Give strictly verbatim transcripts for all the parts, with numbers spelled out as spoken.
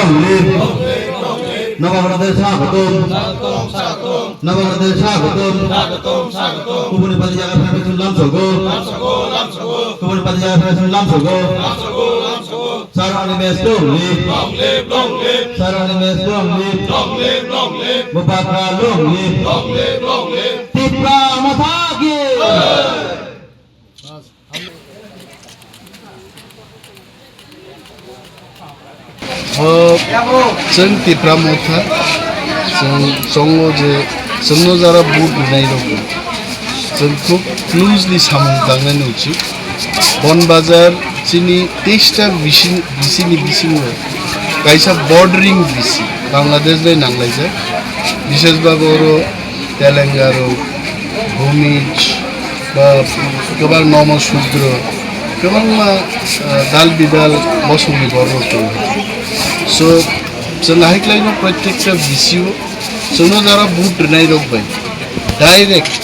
Long live. Nabagradar swagotom. Nabagradar swagotom. Kubuni pati jaga federation lamsogo. Kubuni pati jaga federation lamsogo. Sir Animesh long live. Sir Animesh long live. Mubakra long live. Tipra Motha ki. O, chwng Tipra Motha, chwng chongo je chwngno jara vote rwnairokno chwng khub closely samung tangnani uchuk. Bonbazar chini teista bisini bisingo kaisa bordering bisi Bangladesh bai nanglaijak, bisesbago oro Telengarok, Bhumij, ba kwbang Nomo Sudro, kwbangma, ah, dal bidal bosongni borok tongo. So, chwng ahai khlaino protekta bisio chwngno jara vote rwnairok bai direct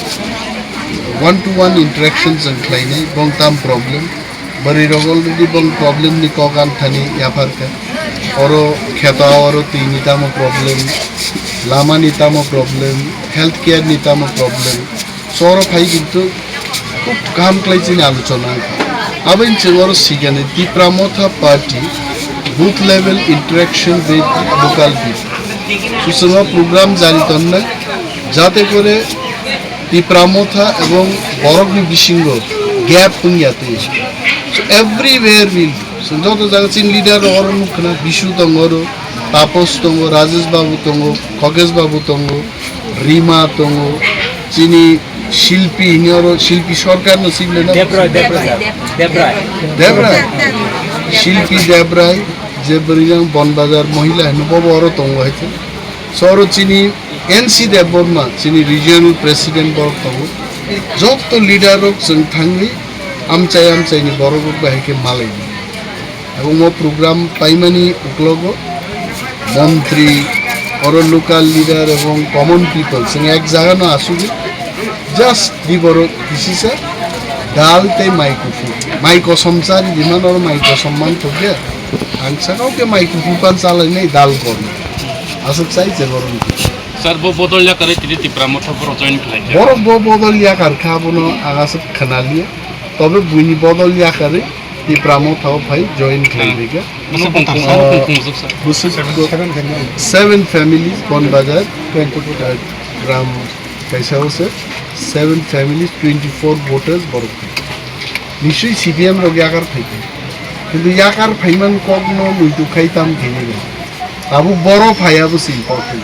one to one interaction chwng khlainai, bong tam problem. Bwrwi rok already bong problem ni kok anthani yapharkha. Oro kheto oro twi ni tamo problem, lama ni tamo problem, health care ni tamo problem. So oro phai kintu khub kaham khlai chini alochona wngkha. Aboni chwng oro sikani Tipra Motha Party booth level interaction with local people. So chwng o program jari tonnai jate kore Tipra Motha ebong borokni bisingo gap wngya twi. So everywhere we, so joto jaga chini leader rok oro nukha na, Bishu tongo oro, Tapos tongo, Rajesh Babu tongo, Khogesh Babu tongo, Rima tongo, chini Shilpi hini oro, Shilpi Sarkar no sibile na? Debrai, Debrai, Debrai. Debrai. Shilpi Debrai, je bwrwi jang Bonbazar mohila hino bobo oro tongo hai. So oro chini N C Debbarma, chini regional president borok tongo. Joto leader rok chwng thangwi amchai amchaini borok rok bai hai khe malai. Ebong o program paimani uklogo montri, oro local leader ebong common people chwng ek jaga no asugwi just di borok kisisa dal tei mai kuphur. Mai kosom chari di man oro mai kosom man thokya. Ang sakao khe mai kuphur pan chalai nai dal kon. Aswk sai che borok. Sir, bo bodol yakarwi tini Tipra Motha borok join khlai kha. Borok bo bodol yakar kha, bono ang aswk khna liya. Tobe buini bodol yakarwi Tipra Motha o phai join khlai Hmm. rikha. Bono bung kung, Ah, bono bung kung juk, sir. Bwswk seven, seven families. Seven families, Bonbazar, twenty-four gram kaisa o se, seven families, twenty-four voters borok. Nisi C P M rok yakar phai kha. Kintu yakar phaiman kokno muitu khai tam khainai. Abo boro phaiya bo se important.